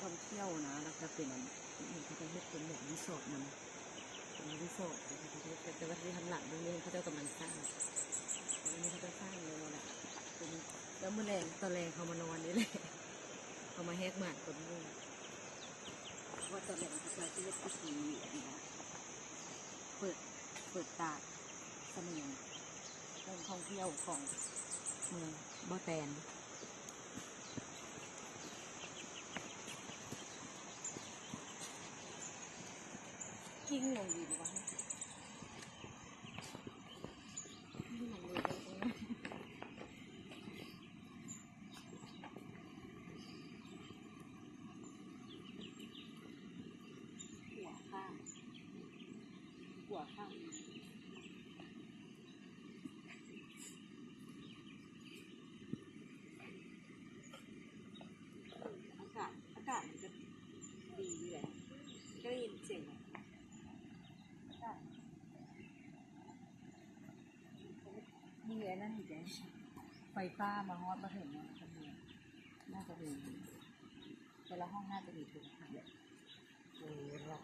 ທ່ອງທ່ຽວນະ ແລ້ວກໍເປັນອັນ ເຂົາເຈົ້າເຮັດເປັນແບບຣີສອດນຳ ເປັນຣີສອດ ແຕ່ວ່າທີ່ທາງຫຼັງເບິ່ງນີ້ເຂົາເຈົ້າກຳລັງສ້າງ ອັນນີ້ເຂົາເຈົ້າສ້າງແລ້ວແຫຼະ ເປັນ ແລ້ວມື້ແລງ ຕອນແລງເຮົາມານອນນີ້ແຫຼະ ເຮົາມາແຫກໝາກກັບໝູ່ ເພາະວ່າຕອນແລງເຂົາເຈົ້າຊິເຮັດພິທີ ອັນນະ ເປີດ ເປີດຕາດສະເໝັງ ແຫຼ່ງທ່ອງທ່ຽວຂອງເມືອງບໍ່ແຕນ. ກິ້ງລົງດີບໍ່ວະ? ກິ້ງລົງເລີຍ. ຂົວຂ້າງ ຂົວຂ້າງ ອາກາດ ອາກາດມັນກໍດີຢູ່ແຫຼະ ກໍໄດ້ຍິນສຽງອາກາດ ມີອັນນັ້ນອີກເດ້ ໄຟຟ້າມາຮອດມາເຖິງແລ້ວ ໜ້າຈະມີ ແຕ່ລະຫ້ອງໜ້າຈະມີໂທລະທັດ. ໂອ້ ລັອກ